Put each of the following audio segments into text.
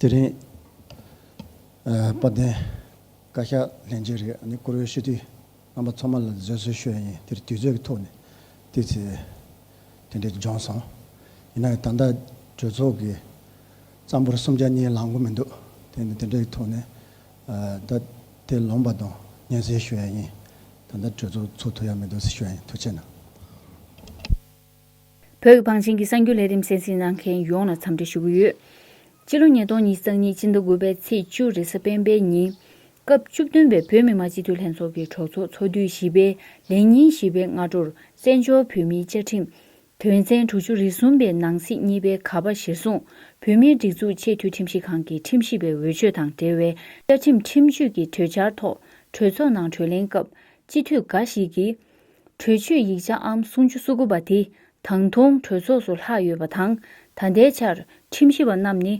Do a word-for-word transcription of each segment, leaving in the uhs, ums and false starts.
དེ་རིང་ཨ་དཔལ་ལྡན་བཀའ་ཤག་ལྷན་རྒྱས་རེད། ཨ་ནི་བཀུར་འོས་སྤྱི་འཐུས་རྣམ་པ་ཚང་མ་ལ་བཟོད་གསོལ་ཞུ་ཡ་ཡིན། དེར་དུས་ཚོད་ཀྱི་ཐོག་ནས་དེ་ཚེ་དེ་འདྲས་འབྱུང་སོང་། ཡིན་ན་ཡང་ད་ལྟ་གྲོས་ཚོགས་ཀྱི་རྩ་འབོར་གསུམ་ཆ་གཉིས་ལངས་གི་མི་འདུག་དེ་ནི་དེ་འདྲས་ཀྱི་ཐོག་ནས་ཨ་ད་དེ་ལོངས་པ་དང་སྙན་སེང་ཞུ་ཡ་ཡིན། ད་ལྟ་གྲོས་ཚོགས་ཚོགས་ཐུབ་ཡ་མི་འདུག་ཟེར་ཞུ་ཡ་ཡིན། ཐུགས་རྗེ་གནང་། བོད་ཀྱི་བང་ཆེན་གྱི་གསར་འགྱུར་ལས་རིམ་གསན་གཟིགས་གནང་མཁན་ཡོངས་ལ་འཚམས་འདྲི་ཞུ་གི་ཡོད། སྤྱི་ལོ་ཉིས་སྟོང་ཉི་ཤུ་རྩ་གཉིས་སྤྱི་ཟླ་དགུ་པའི་ཚེས་བཅུ་རེས་གཟའ་སྤེན་པའི་ཉིན། སྐབས་བཅུ་བདུན་པའི་བོད་མི་མང་སྤྱི་འཐུས་ལྷན་ཚོགས་ཀྱི་གྲོས་ཚོགས་ཚོགས་དུས་བཞི་པའི་ལས་ཉིན་བཞི་པའི་སྔ་དྲོར་བཙན་བྱོལ་བོད་མིའི་བཅའ་ཁྲིམས་དོན་ཚན་དྲུག་ཅུ་རེ་གསུམ་པའི་ནང་གསེས་གཉིས་པའི་ག་པ་གཞིར་བཟུང་། བོད་མིའི་སྒྲིག་འཛུགས་ཆེས་མཐོའི་ཁྲིམས་ཞིབ་ཁང་གི་ཁྲིམས་ཞིབ་པའི་འོས་ཆོས་དང་འབྲེལ་བའི་བཅའ་ཁྲིམས་ཁྲིམས་གཅོད་ཀྱི་གྲོས་འཆར་ཐོག་གྲོས་ཚོགས་ནང་གྲོས་གླེང་སྐབས་སྤྱི་འཐུས་འགའ་ཞིག་གིས། གྲོས་ཆོད་ཡིག་ཆ་ཨང་སུམ་ཅུ་སོ་དགུ་པ་དེ་དང་ཐོག་གྲོས་ཚོགས་སུ་ལྷག་ཡོད་པ་དང་། ད་ལྟའི་ཆར་ཁྲིམས་ཞིབ་པ་རྣམས་ནི་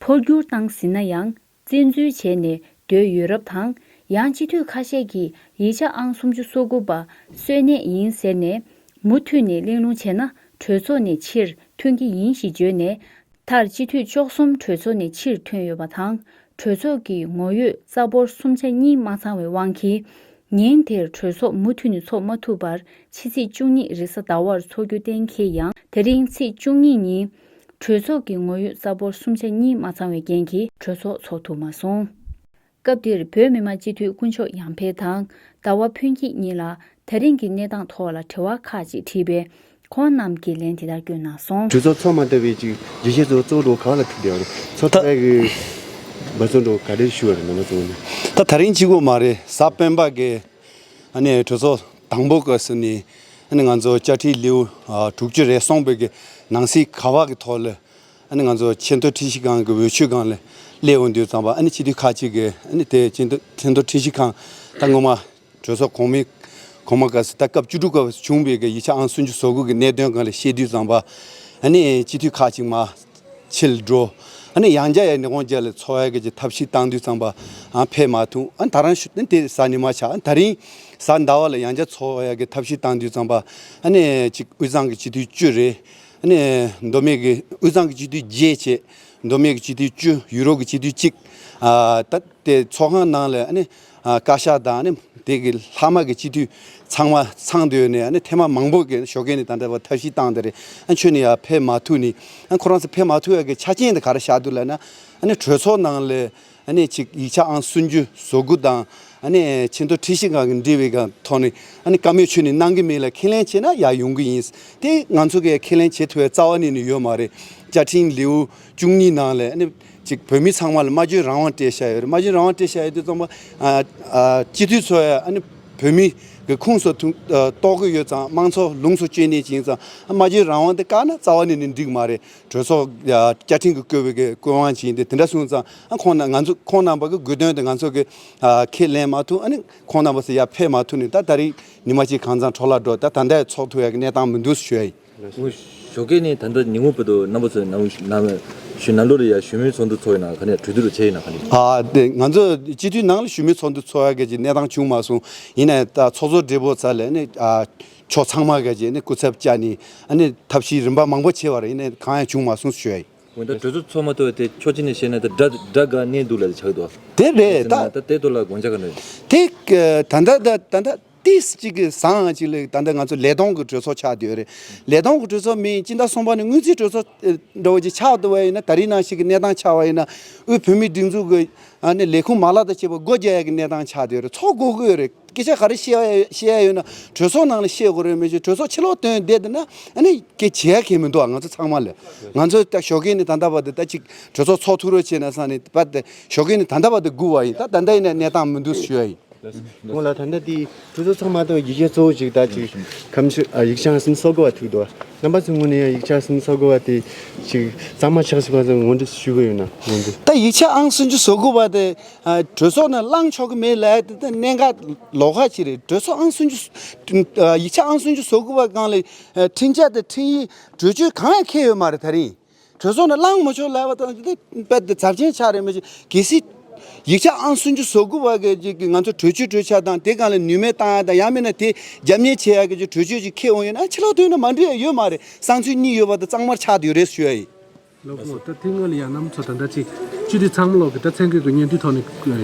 འཕོ་འགྱུར་བཏང་ཟིན་ན་ཡང་བཙན་འཛུལ་བྱས་ནས་སྡོད་ཡོད་རབས་དང་། ཡང་སྤྱི་འཐུས་ཁ་ཤས་ཀྱིས་ཡིག་ཆ་ཨང་སུམ་ཅུ་སོ་དགུ་པ་གསོལ་གནས་ཡིན་ཟེར་ནས་མུ་མཐུད་ནས་གླེང་སློང་བྱས་ན་གྲོས་ཚོགས་ནས་ཕྱིར་ཐོན་གྱི་ཡིན་ཞེས་བརྗོད་ནས། མཐར་སྤྱི་འཐུས་བཅུ་གསུམ་གྲོས་ཚོགས་ནས་ཕྱིར་ཐོན་ཡོད་པ་དང་། གྲོས་ཚོགས་ཀྱི་ངོ་ཡོད་རྩ་འབོར་གསུམ་ཆ་གཉིས་མ་ཚང་བའི་དབང་གིས། ཉིན་དེར་གྲོས་ཚོགས་མུ་མཐུད་ནས་ཚོགས་མ་ཐུབ་པར་ཕྱི་ཚེས་བཅུ་གཉིས་རེས་གཟའ་ཟླ་བར་འཚོགས་རྒྱུ་གཏན་འཁེལ་ཡང་། དེ་རིང་ཚེས་བཅུ་གཉིས་ཉིན་གྲོས་ཚོགས་ཀྱི་ངོ་ཡོད་རྩ་འབོར་གསུམ་ཆ་གཉིས་མ་ཚང་བའི་རྐྱེན་གྱིས་གྲོས་ཚོགས་ཚོགས་ཐུབ་མ་སོང་། སྐབས་དེར་བོད་མི་མང་སྤྱི་འཐུས་དཀོན་མཆོག་ཡར་འཕེལ་དང་ཟླ་བ་ཕུན་སྐྱིད་གཉིས་ལ་ད་རིང་གི་གནས་སྟངས་ཐོག་ལ་དྲི་བ་ཁག་ཅིག་དྲིས་པས། ཁོང་རྣམས་ཀྱིས་ལན་དེ་ལྟར་བསྐྱོན་གནང་སོང་། གྲོས་ཚོགས་ཚོགས་མ་ཐུབ་པའི་ཅིག་རྒྱུ་རྐྱེན་གཙོ་བོ་གཙོ་བོ་གང་ལ་ཐུག་བསྡད་པ་རེད། ཚོགས་ཐུབ་པའི་གི་འབད་བརྩོན་འགྲོ་ག་རེ་ཞུ་བ་རེད། ནང་ཚོགས་ནས། ད་ད་རིང་གཅིག་པོ་མ་རེད། གཟའ་སྤེན་པ་གི་ཨ་ནི་གྲོས་ཚོགས་དང་པོ་གི་སུ་ནི་ཨ་ནི་ང་ཚོ་བཅའ་ཁྲིམས་ལེའུ་ཨ་དྲུག་ཅུ་རེ་གསུམ་པའི་གི་ནང་གསེས་ག་པ་གི་ཐོག་ལ། ཨ་ནི་ང་ཚོ་ཆེས་མཐོ་ཁྲིམས་ཞིབ་ཁང་གི་འོས་ཆོས་སྒང་ལ་སླེབས་ཡོང་དུས་ཙམ་པ། ཨ་ནི་སྤྱི་འཐུས་ཁག་ཅིག་གིས་ཨ་ནི་དེ་ཆེས་མཐོ་ཆེས་མཐོ་ཁྲིམས་ཞིབ་ཁང་ད་སྔོན་མ་གྲོས་ཚོགས་གོང་མའི་གོང་མ་སྐབས་སུ་ད་སྐབས་བཅུ་དྲུག་སྐབས་སུ་བྱུང་བའི་གི་ཡིག་ཆ་ཨང་སུམ་ཅུ་སོ་དགུ་གི་གནད་དོན་སྒང་ལ་བཤད་དུས་ཙམ་པ། ཨ་ནི་སྤྱི་འཐུས་ཁག་ཅིག་མར་ཕྱིར་འགྲོ། ཨ་ནི་ཡང་བསྐྱར་ཡང་ནི་ཁོང་རྒྱ་ལ་ཚོགས་ཡ་གི་ཅིག་ཐབས་ཤེས་བཏང་དུས་ཙམ་པ། ཨ་ཕེབས་མ་ཐུབ། ཨ་ད་རང་ཤུ་ཨ་དེ་ས་ནི་མ་ཆགས། ཨ་ད་རིང་གཟའ་ཟླ་བ་ལ་ཡང་བསྐྱར་ཚོགས་ཡ་གི་ཐབས་ཤེས་བཏང་དུས་ཙམ་པ། ཨ་ནི་ཅིག་དབུས་གཙང་གི་སྤྱི་འཐུས་བཅུ་རེད། ཨ་ནི་མདོ་སྨད་ཀྱི་དབུས་གཙང་གི་སྤྱི་འཐུས་བརྒྱད་བྱས། མདོ་སྨད་ཀྱི་སྤྱི་འཐུས་བཅུ། ཡུ་རོབ་ཀྱི་སྤྱི་འཐུས་གཅིག་ཨ་ད་དེ་ཚོགས་ཁང་ནང་ལ་ཨ་ནི་ཨ་བཀའ་ཤག་དང་ཨ་ནི་དེ་གི་ལྷག་མ་གི་སྤྱི་འཐུས་ཚང་མ་ཚང་སྡོད་ནས། ཨ་ནི་ཐེངས་མ་མང་པོ་གི་ཞོགས་ཀས་ནས་ད་ལྟ་བར་ཐབས་ཤེས་བཏང་སྟེ་རེད། ཨ་ཁྱོད་ནི་ཡར་ཕེབས་མ་ཐུབ་ནི། ཨ་ཁོ་རང་ཚོ་ཕེབས་མ་ཐུབ་ཡ་གི་ཆ་རྐྱེན་དེ་ག་རེ་བཞག་འདུག་ལབ་ན། ཨ་ནི་གྲོས་ཚོགས་ནང་ལ་ཨ་ནི་ཅིག་ཡིག་ཆ་ཨང་སུམ་ཅུ་སོ་དགུ་དང་། ཨ་ནི་ཆེས་མཐོ་ཁྲིམས་ཞིབ་ཁང་གི་འབྲེལ་བའི་སྒང་ཐོག་ནས་ཨ་ནི་བཀའ་མོལ་ཁྱོད་ནས་གནང་གི་མེད་ལ། ཁས་ལེན་བྱས་ན་ཡར་ཡོང་གི་ཡིན། དེ་ང་ཚོ་གིས་ཁས་ལེན་བྱེད་ཐུབ་པའི་རྩ་བ་ནས་ནི་ཡོད་མ་རེད། བཅའ་ཁྲིམས་ལེའུ་བཅུ་གཉིས་ནང་ལ་ཨ་ནི་ཅིག་བོད་མི་ཚང་མ་ལ་སྨྲ་བརྗོད་རང་དབང་སྤྲད་བཞག་ཡོད་རེད། སྨྲ་བརྗོད་རང་དབང་སྤྲད་བཞག་ཡོད་དུས་ཙམ་པ། ཨ་ཨ་སྤྱི་འཐུས་ཚོ་ཡ་ཨ་ནི་བོད་མི་གི་ཁོངས་སུ་ཐུག་ཨ་གཏོགས་ཀྱི་ཡོད་ཙང་། དམངས་གཙོ་ལོངས་སུ་སྤྱོད་མཁན་ཅིག་ཡིན་ཙང་། ཨ་སྨྲ་བརྗོད་རང་དབང་དེ་བཀག་ན་རྩ་བ་ནས་ནི་འགྲིག་མ་རེད། གྲོས་ཚོགས་ཡ་བཅའ་ཁྲིམས་ཀྱིས་བཀོད་པའི་གི་བཀོད་དབང་ཅིག་ཡིན་ཏེ། དེ་འདྲ་སོང་ཙང་ཨ་ཁོང་རྣམ་ང་ཚོ་ཁོང་རྣམ་པ་གི་དགོས་དོན་དེ་ང་ཚོ་གི་ཨ་ཁས་ལེན་མ་ཐུབ། ཨ་ནི་ཁོང་རྣམ་པ་ཚོ་ཡར་ཕེབས་མ་ཐུབ་ནས། ད་ད་རིང་ཉི་མ་གཅིག་གང་ཚང་འཕྲོ་བརླག་འགྲོ། ད་ད་ལྟ་ཚོགས་ཐུབ་ཡ་གི་གནས་སྟངས་མི་འདུག་ཞུ་ཡ་ཡིན། ཞོགས་ཀས་ནས་ད་ལྟ་ཉིན་གུང་བར་དུ་རྣམ་པ་ཚོས་ནང་ནང་ཞུ་ནང་ལོགས་ལ་ཡ་ཞུ་མོལ་ཚོགས་འདུ་ཚོགས་ཡིན་ན་ག་ནས། གྲོས་བསྡུར་བྱས་ཡིན་ན་ག་ནས། ཨ་དེ་ང་ཚོ་སྤྱི་འཐུས་ནང་ལ་ཞུ་མོལ་ཚོགས་འདུ་ཚོགས་ཡ་གི་ཅིག་གནས་སྟངས་བྱུང་མ་སོང་། ཡིན་ནའི་ད་ཚོགས་གཙོ་སྦྲེལ་པོ་ཚོ་ལ་ནི་ཨ་ཕྱོགས་ཚང་མ་གི་ཅིག་ནི་སྐུ་ཚབ་བཅར་ནས་ཨ་ནི་ཐབས་ཤེས་རིམ་པ་མང་པོ་བྱས་པ་རེད། ཡིན་ནའི་གང་ཡང་བྱུང་མ་སོང་ཞུ་ཡ་ཡིན། འོན་ཏེ་གྲོས་ཚོགས་ཚོགས་མ་ཐུབ་པ་དེ་ཕྱོགས་གཅིག་ནས་བཤད་ན་ད་དགྲ་དགྲ་དགའ་གནས་སྡུག་ལ་ཆགས་འདུག་དེ་རེད། ད་ད་དེ་ཐོག་ལ་དགོངས་འཆར་ག་འདྲ་ཡོད། དེ་ད་ལྟ་ད་ད་ལྟ་ཏིས་གཅིག་གི་བཟང་ང་གཅིག་ལ་ད་ལྟ་ང་ཚོ་ལས་སྟངས་ཀྱི་གྲོས་ཚོགས་ཆགས་བསྡད་ཡོད་རེད། ལས་སྟངས་ཀྱི་གྲོས་ཚོགས་མིན། སྤྱི་ཟླ་གསུམ་པ་ནས་སྔོན་རྩིས་གྲོས་ཚོགས་འདྲ་བོ་ཅིག་ཆགས་འདུག་པ་ཡིན་ན། ད་རིང་ནང་བཞིན་གྱི་གནས་སྟངས་ཆགས་པ་ཡིན་ན། དབུས་བོད་མིའི་སྒྲིག་འཛུགས་ཀྱི་ཨ་ནི་ལས་ཁུངས་མ་ལག་དང་བཅས་པ་སྒོ་རྒྱག་ཡ་གི་གནས་སྟངས་ཆགས་བསྡད་ཡོད་རེད། ཚོགས་དགོས་ཀྱི་ཡོད་རེད། སྐད་ཆ་ག་རེ་བཤད་ཡ་བཤད་ཡ་ཡོད་ན་གྲོས་ཚོགས་ནང་ལ་བཤད་དགོས་རེད། མི་ཆོག་གྲོས་ཚོགས་ཕྱི་ལོགས་བཏོན་བསྡད་བསྡད་ན་ཨ་ནི་སྐད་ཆ་བྱེད་ཡ་གང་ཡང་མི་འདུག་ང་ཚོ་ཚང་མ་ལ། ང་ཚོ་ད་ཞོགས་ཀས་ནས་ད་ལྟ་བར་དུ་ད་ཅིག་གྲོས་ཚོགས་ཚོགས་ཐུབ་རོགས་བྱས་ན་བསམ་ནས་བར་དུ་ཞོགས་ཀས་ནས་ད་ལྟ་བར་དུ་སྒུག་པ་ཡིན། ད་ད་ལྟ་ཡིན་ན་གནས་སྟངས་མི་འདུག་ཞུ་ཡ་ཡིན། ཁོང་ལ་ད་ལྟ་དེ་གྲོས་ཚོགས་ཚང་མ་དང་ཡིག་ཆ་གཙོ་བོ་ཅིག་ད་ཅིག་གམ་ཆུ་ཨ་ཡིག་ཆ་ཟིན་སོ་གོ་བ་ཐུག་འདུག་རྣམ་པ་ཚོའི་ངོས་ནས་ཡང་ཡིག་ཆ་ཟིན་སོ་གོ་བ་དེ་ཅིག་གཙང་མ་ཆགས་སོང་བ་ཚོ་ངོ་འདྲི་ཞུ་གི་ཡོད་ན། ངོ་འདྲི། ད་ཡིག་ཆ་ཨང་སུམ་ཅུ་སོ་དགུ་པ་དེ་ཨ་གྲོས་ཚོགས་ནང་བླང་ཆོག་གི་མེད་ལབ་ཡ་དེ་ད་གནད་འགག་ལོགས་ཁ་ཅིག་རེད། གྲོས་ཚོགས་ཨང་སུམ་ཅུ་ཨ་ཡིག་ཆ་ཨང་སུམ་ཅུ་སོ་དགུ་པ་སྒང་ལ་ཨ་ཁྲིམས་འཆར་དང་ཁྲིམས་ཡིག་གྲོས་ཆོད་གང་ཡང་འཁེལ་ཡོད་མ་རེད། ད་རིང་གྲོས་ཚོགས་ནས་བླང་མི་ཆོག་ལབ་པ་དང་དེ་དཔེ་དེ་ཚབས་ཆེན་ཆགས་རེད། མི་ཆོག་གལ་སྲིད་ཡིག་ཆ་ཨང་སུམ་ཅུ་སོ་དགུ་པ་གི་ཅིག་གི་ང་ཚོ་གྲོས་ཆོད་གྲོས་འཆར་དང་དེ་སྒང་ལ་ནུས་མེད་བཏང་ཡ་དང་། ཡང་མིན་ན་དེ་རྒྱབ་གཉེར་བྱེད་ཡ་གི་ཅིག་གྲོས་ཆོད་ཅིག་འཁེལ་འོང་ཡོད་ན་ཕྱི་ལོགས་ཐོན་ན་མ་འགྲིག་ཡ་ཡོད་མ་རེད། བསམ་ཚུལ་གཉིས་ཡོད་པ་དེ་གཙང་མར་ཆགས་བསྡད་ཡོད་རེད་ཞུ་ཡ་ཡིན། ལགས་སོ། ད་ཐེངས་སྔོན་ལ་ཡང་རྣམ་པ་ཚོ་ད་ལྟ་ཅིག་སྤྱི་འཐུས་ཚང་མ་ལོག་གི་ད་མཚན་བཀོད་ཀྱི་སྙན་ཐོའི་ཐོག་ནས་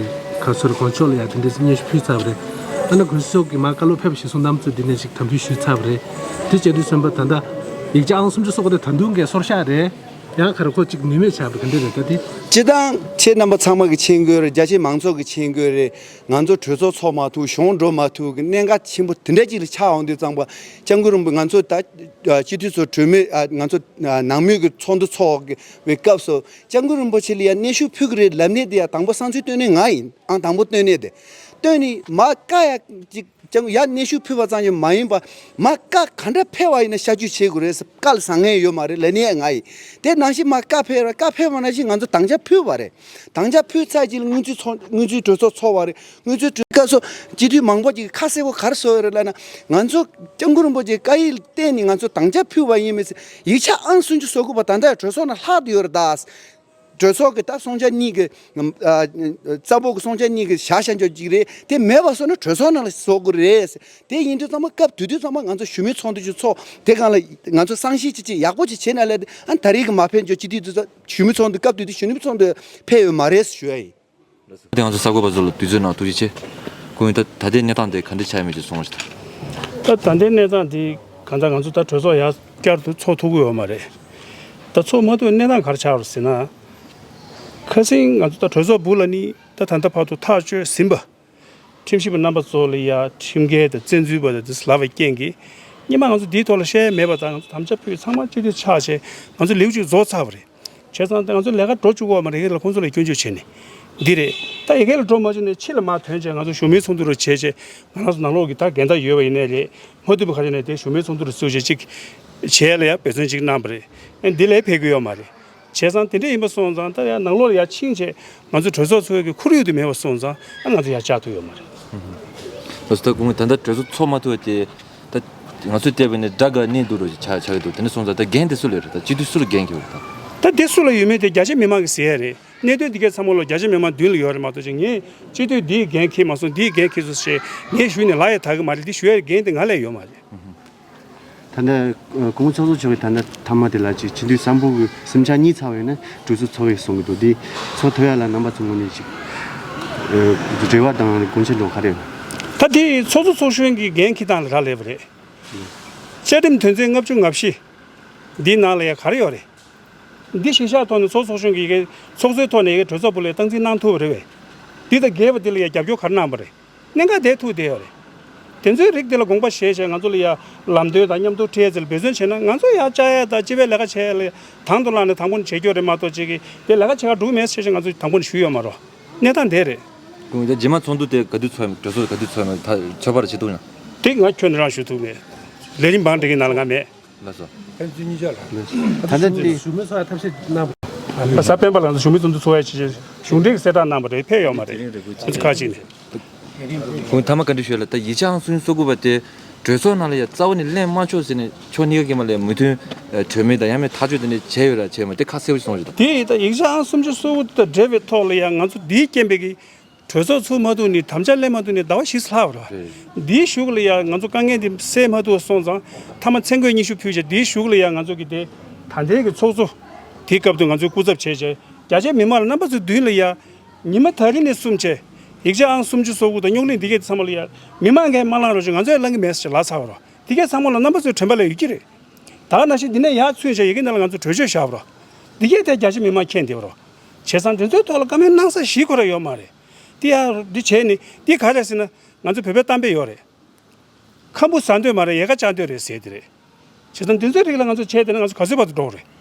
ག་ཚོད་དགོངས་ཕྱོགས་ལ་ཡང་དེ་འདྲའི་སྙན་ཞུ་ཕུལ་ཚར་བ་རེད། ད་ནི་གོང་ས་མཆོག་གིས་མར་བཀའ་སློབ་ཕེབས་པ་གཞིར་བཟུང་རྣམ་པ་ཚོས་འདི་ནས་ཅིག་དམ་འབུལ་ཞུས་ཚར་བ་རེད། དེ་བྱས་དུས་ཙམ་པ་ད་ལྟ་ཡིག་ཆ་ཨང་སུམ་ཅུ་སོ་དགུ་དེ་ད་དུང་གའི་སོར་བཤགས་རེད། ཡང་ཁ་ར་ཁོ་ཅིག་ནུས་མེད་ཆགས་པ་ག་འདྲ་རེད་ད་དེ། སྤྱི་བཏང་ཁྱེད་རྣམ་པ་ཚང་མ་གི་མཆན་འགོད་རེད། རྒྱ་ཆེའི་མང་ཚོགས་ཀྱི་མཆན་འགོད་རེད། ང་ཚོ་གྲོས་ཚོགས་ཚོགས་མ་ཐུབ། གཞུང་འགྲོ་མ་ཐུབ་གི་གནད་འགག་ཆེན་པོ་དེ་འདྲ་ཅིག་ལ་ཆགས་འོང་དུས་ཙམ་པ་སྐྱབས་མགོན་རིན་པོ་ང་ཚོ་ད་སྤྱི་འཐུས་ཚོ་གྲོས་མོལ་ང་ཚོ་ནང་མོལ་གྱི་ཚོགས་འདུ་ཚོགས་པའི་སྐབས་སུ་སྐྱབས་མགོན་རིན་པོ་ཆེ་ལ་ཡ་སྙན་ཞུ་ཕུལ་གི་རེད་ལབ་ནས་དེ་ཡ་དང་པོ་བསམ་ཚུལ་བཏོན་ནས་ང་ཡིན། ཨང་དང་པོ་བཏོན་ནས་དེ་བཏོན་ནས་མ་བཀའ་ཡ་ཅིག་ཀྱང་ཡ་སྙན་ཞུ་ཕུལ་བ་ཙམ་གྱིས་མ་ཡིན་པ་མ་བཀའ་ག་འདྲ་ཕེབས་པ་ཡིན་ན་ཤར་བསྐྱོད་བྱེད་དགོས་རེད་ཟེར། བཀའ་ལ་བཟང་ངན་ཡོད་མ་རེད་ལབ་ནས་ང་ཡིན། དེ་ནང་བཞིན་མ་བཀའ་ཕེབས་ར་བཀའ་ཕེབས་པ་ནང་བཞིན་ང་ཚོ་དམ་བཅའ་ཕུལ་བ་རེད། དམ་བཅའ་ཕུལ་ཚར་རྗེས་ལ་སྔོན་རྩིས་ཚོགས་སྔོན་རྩིས་གྲོས་ཚོགས་ཚོགས་པ་རེད། སྔོན་རྩིས་གྲོས་སྐབས་སུ་སྤྱི་འཐུས་མང་པོ་ཅིག་ཁ་གསལ་པོ་ག་རེ་བཟོས་ཡོད་རེད་ལབ་ན། ང་ཚོ་སྐྱབས་མགོན་རིན་པོ་ཆེའི་བཀའ་ཡིག་ལ་བརྟེན་ནས་ང་ཚོ་དམ་བཅའ་ཕུལ་བ་ཡིན་མིན་ཟེར། ཡིག་ཆ་ཨང་སུམ་ཅུ་སོ་དགུ་པ་ད་ལྟ་གྲོས་ཚོགས་ནང་ལྷག་ཏུ་ཡོད་རེད་ད། གྲོས་ཚོགས་ཀྱི་ད་གསུང་ཆ་གཉིས་ཀྱི་ཨ་རྩ་འབོར་གྱི་གསུང་ཆ་གཉིས་ཀྱི་བཞག་བཞག་འཇོག་ཅིག་རེད། དེ་མེད་པ་བཟོ་ན་གྲོས་ཚོགས་ནང་ལ་བཟོ་དགོས་རེད། དེ་ཡིན་དུས་ཚང་མ་སྐབས་དུས་དུས་ཚང་མ་ང་ཚོ་ཞུ་མོལ་ཚོགས་འདུ་ཅིག་ཚོགས། དེ་སྒང་ལ་ང་ཚོ་བསམ་ཤེས་ཅིག་ཅིག་ཡག་པོ་ཅིག་བྱས་ན་ལས་ཨ་ད་རེས་ཀྱི་མ་ཕེབས་འཇོག་སྤྱི་འཐུས་དུས་ཚོད་ཞུ་མོལ་ཚོགས་འདུ་སྐབས་དུས་དུས་ཞུ་མོལ་ཚོགས་འདུ་ཕེབས་ཡོད་མ་རེད་ཞུ་ཡ་ཡིན། དེ་ང་ཚོ་གསར་འགོད་པ་ཚོ་ལ་དུས་ཚོད་ནང་ཐུགས་རྗེ་ཆེ། ཁོང་གིས་ད་ད་ལྟའི་གནས་སྟངས་དེ་ག་འདྲ་ཆགས་ཡོད་མེད་ཅིག་གསུངས་རོགས་ཞུ། ད་ད་ལྟའི་གནས་སྟངས་དེ་གང་ལྟར་ང་ཚོ་ད་གྲོས་ཚོགས་ཡར་བསྐྱར་དུ་ཚོགས་ཐུབ་ཀྱི་ཡོད་མ་རེད། ད་ཚོགས་མ་ཐུབ་པའི་གནས་སྟངས་ག་རེ་ཆགས་རེད་ཟེར་ན། ཁ་སང་ང་ཚོ་ད་གྲོས་ཚོགས་སྦུག་ལ་ནི་ད་ད་ལྟ་བར་དུ་ཐག་གཅོད་ཟིན་པ། ཁྲིམས་ཞིབ་པ་རྣམ་པ་ཚོ་ལ་ཡ་ཁྲིམས་འགལ་དང་བཙན་འཛུལ་བ་དང་དེ་ལབ་པའི་རྐྱེན་གྱིས། སྔོན་མ་ང་ཚོ་འདིའི་ཐོག་ལ་བཤད་ཡ་མེད་པ་དང་ང་ཚོ་དམ་བཅའ་ཕུལ་ཚང་མ་སྤྱི་འཐུས་ཆགས་བྱས་ང་ཚོ་ལེའུ་གཅིག་རྫོགས་ཚར་བ་རེད། བྱས་ཙང་ད་ང་ཚོ་ལས་ཀ་འགྲོ་བཅུག་གི་ཡོད་མ་རེད། ཡ་ལ་ཁོང་ཚོ་ལ་སྐྱོན་བརྗོད་བྱས་ནས་འདི་རེད། ད་ཡ་གི་ལ་འགྲོ་མ་བཅུག་ནས་ཕྱི་ལ་མར་ཐོན་བྱས་ང་ཚོ་ཞུ་མོལ་ཚོགས་འདུ་རུ་བྱས་བྱས་ང་རང་ཚོ་ནང་ལོགས་ཀྱི་ད་འགལ་ཟླ་ཡོད་པ་ཡིན་ནའི་རེད། མ་ཐུབ་པ་ག་རེ་ནས་དེ་ཞུ་མོལ་ཚོགས་འདུ་རུ་བཙུགས་བྱས་ཅིག་བྱས་ལ་ཡ་འབད་བརྩོན་ཅིག་གནང་བ་རེད། ཨ་འདི་ལས་ཕེབས་ཀྱི་ཡོད་མ་རེད། བྱས་ཙང་དེ་འདྲ་ཡིན་པ་སོང་ཙང་ད་ཡ་ནང་ལོགས་ལ་ཡ་ཕྱིན་བྱས་ང་ཚོ་གྲོས་ཚོགས་ཚོགས་ཀྱི་ཁོར་ཡུག་དེ་མེད་པ་སོང་ཙང་ཨ་ང་ཚོ་ཡ་བཅར་ཐུབ་ཡོད་མ་རེད། ལགས་སོ། ད་དགོངས་ད་ལྟ་གྲོས་ཚོགས་ཚོགས་མ་ཐུབ་པ་དེ་ད་ང་ཚོས་བལྟས་པ་ནི་དགྲ་དགའ་གཉེན་སྡུག་རོ་ཆགས་ཆགས་ཀྱི་འདུག་དེ་འདྲ་སོང་ཙང་ད་འགན་དེ་སུ་ལ་ཡོད་རེད། ད་སྤྱི་འཐུས་སུ་ལ་འགན་འཁྱེར་བ་རེད་ད། ད་དེ་སུ་ལ་ཡོད་མེད་དེ་རྒྱ་ཆེ་མི་མང་གིས་ཟེར་ཡ་རེད། གནད་དོན་འདི་གའི་ཚང་མ་ལོ་རྒྱ་ཆེ་མི་མང་མདུན་ལ་ཡོད་རེད་མ་གཏོགས་ཅིག་ངས་སྤྱི་འཐུས་འདིའི་འགན་འཁྱེར་མ་སོང་། འདིའི་འགན་འཁྱེར་སོང་ཞེས་ངས་ཞུས་ནས་ལབ་ཡ་དག་གི་མ་རེད། འདི་ཞུ་ཡའི་འགན་དེ་ང་ལ་ཡོད་མ་རེད། ད་ལྟ་སྐུ་ངོ་ཚོགས་གཙོ་མཆོག་གིས་ད་ལྟ་མཐའ་མ་དེ་ལ་ཅིག་སྤྱི་འཐུས་གསུམ་པོ་གི་གསུམ་ཆ་གཉིས་ཚར་བ་ཡིན་ན་གྲོས་ཚོགས་ཚོགས་ཡོད་གསུང་གི་འདུག་དེ་ཚོགས་ཐུབ་ཡ་ལ་རྣམ་པ་ཚོའི་ངོས་ནས་ཅིག་རེ་བ་དང་དགོངས་འཆར་འདྲ་བོ་ག་རེ་ཡོད། ད་དེ་ཚོགས་གཙོ་ཚོགས་གཞོན་གྱི་འགན་འཁྱེར་སྟངས་ལ་རག་ལས་པ་རེད། བཅའ་ཁྲིམས་དོན་ཚན་ལྔ་བཅུ་ང་བཞི་འདིའི་ནང་ལ་ཡ་ག་རེ་ཡོད་རེད། འདི་གཞིར་བཞག་ཐོག་ནས་ཚོགས་གཙོ་ཚོགས་གཞོན་གྱི་ཚོགས་གཙོའི་ཐོག་ནས་ཡ་གྲོས་ཚོགས་སྦུག་ལ་སྟངས་འཛིན་གནང་ཐུབ་པ་རེད་པས། འདི་དང་འགལ་བ་འདི་ལ་ཡ་རྒྱབ་སྐྱོར་ག་རེ་གནང་པ་རེད། གནད་འགག་དེ་ཐུག་བསྡད་ཡོད་རེད། དེ་ཚོའི་རིགས་དེ་ལ་དགོངས་པ་བཞེས་བྱས་ང་ཚོ་ལ་ཡ་ལམ་སྟོན་དང་མཉམ་དུ་འཕྲད་ཚུལ་འབད་བརྩོན་བྱས་ན་ང་ཚོ་ཡ་བཅར་ཡ་དང་སྤྱི་པའི་ལས་ཀ་བྱེད་ཡ་ལ་དང་དུ་བླངས་ནས་དང་པོ་ནས་བྱེད་རྒྱུ་རེད་མ་གཏོགས་ཅིག་གིས་དེ་ལས་ཀ་བྱེད་ག་འགྲོ་མེད་ཟེར་བྱས་ང་ཚོ་དང་པོ་ནས་ཞུས་ཡོད་མ་རེད། གནས་སྟངས་དེ་རེད། ཁོང་རྗེས་མ་ཚོགས་འདུ་དེ་ག་དུས་ཚོགས་ཡིན། གྲོས་ཚོགས་ག་དུས་ཚོགས་ཡིན། ད་ཚོད་དཔག་བྱེད་ཐུབ་ན། དེ་ང་ཁྱོན་ནས་རང་ཞུ་ཐུབ་མེད། ལས་རིམ་བང་སྒྲིག་གི་ནང་ལ་ང་མེད། ལགས་སོ། ཕན་ཚུན་གཉིས་ཆ་ལ། ད་ལྟ་འདི་ཞུ་མི་ཚོགས་ཡ་ཐབས་ཤེས་གནང་བ། གཟའ་སྤེན་པ་ལ་ང་ཚོ་ཞུ་མི་ཚོགས་འདུ་ཚོགས་ཡ་ཆེད་གཞུང་འབྲེལ་གྱི་གསལ་བསྒྲགས་གནང་བ་རེད། ཕེབས་ཡོད་མ་རེད། ང་ཚོ་ཁག་ཅིག་ནས། ཁོང་ཐ་མ་བཀའ་འདྲི་ཞུ་ཡ་ལ། ད་ཡིག་ཆ་ཨང་སུམ་ཅུ་སོ་དགུ་པ་དེ་གྲོས་ཚོགས་ནང་ལ་ཡ་རྩ་བ་ནས་གླེང་མ་ཆོག་ཟེར་ནས་ཕྱོགས་གཉིས་ཀ་གི་མ་ལས་མོས་མཐུན་གྲོས་མོལ་དང་ཡང་མིན་ཐག་གཅོད་དེ་འདྲ་བྱས་ཡོད་ར་བྱས་མ་དེ་ཁ་གསལ་པོ་ཞིག་གསུང་རོགས་བྱེད་དང་། དེ་ཡིན་ད་ཡིག་ཆ་ཨང་སུམ་ཅུ་སོ་དགུ་དང་འབྲེལ་བའི་ཐོག་ལ་ཡ་ང་ཚོ་འདིའི་རྐྱེན་པས་ཀྱི་གྲོས་ཚོགས་ཚུགས་མ་ཐུབ་ནས་དམ་བཅའ་ལེན་མ་ཐུབ་ནས་ཟླ་བ་བཞི་ཙམ་ལྷག་པ་རེད། འདིའི་གཞུག་ལ་ཡ་ང་ཚོ་དཀའ་ངལ་འདི་སེལ་མ་ཐུབ་པ་སོང་ཙང་མཐའ་མ་མཚན་བཀོད་སྙན་ཞུ་ཕུལ་བྱས་འདིའི་གཞུག་ལ་ཡ་ང་ཚོ་གི་དེ་ད་ལྟའི་གི་ཚོགས་གཙོ་དེའི་སྐབས་དུ་ང་ཚོའི་སྐུ་ཚབ་བྱས་བྱས་རྒྱ་ཆེའི་མི་མང་ལ་རྣམ་པ་ཚོའི་མདུན་ལ་ཡ་ཉི་མ་ད་རིང་ནས་གསུམ་བྱས་ཡིག་ཆ་ཨང་སུམ་ཅུ་སོ་དགུ་དང་རྙོག་གླེང་འདི་གས་ཚང་མ་ལ་ཡ་མི་མང་གིས་མ་བླངས་རོགས་བྱས། ང་ཚོས་བླང་གི་མེད་ཟེར་ལབ་ཚར་བ་རོགས། འདི་གས་ཚང་མ་ལ་རྣམ་པ་ཚོའི་དྲན་པ་ལ་ཡོད་ཀྱི་རེད། ད་ག་ནང་བཞིན་འདི་ནས་ཡར་ཚུན་བྱས་ཡི་གེ་ནང་ལ་ང་ཚོ་གྲོས་ཆོད་བཞག་པ་རོགས། འདི་གས་དེ་རྒྱ་ཆེ་མི་མང་མཁྱེན་བསྡད་པ་རོགས། བྱས་ཙང་དེ་ཚོའི་ཐོག་ལ་བཀའ་མོལ་གནང་ས་ཞིག་ཁོ་རང་ཡོད་མ་རེད། འདི་ཡང་འདི་བྱས་ནས་འདི་ག་རེ་ཟེར་ན་ང་ཚོ་བོད་པའི་གཏམ་དཔེ་ཡོད་རེད། ཁམ་བུ་ཟ་འདོད་མ་རེད་ཡལ་ག་བཅག་འདོད་རེད་ཟེར་དེ་རེད། བྱས་ཙང་དེ་ཚོའི་རིགས་ལ་ང་ཚོ་བྱས་དེ་ན་ང་ཚོ་ག་ཚོད་བར་དུ་འགྲོ་གི་རེད།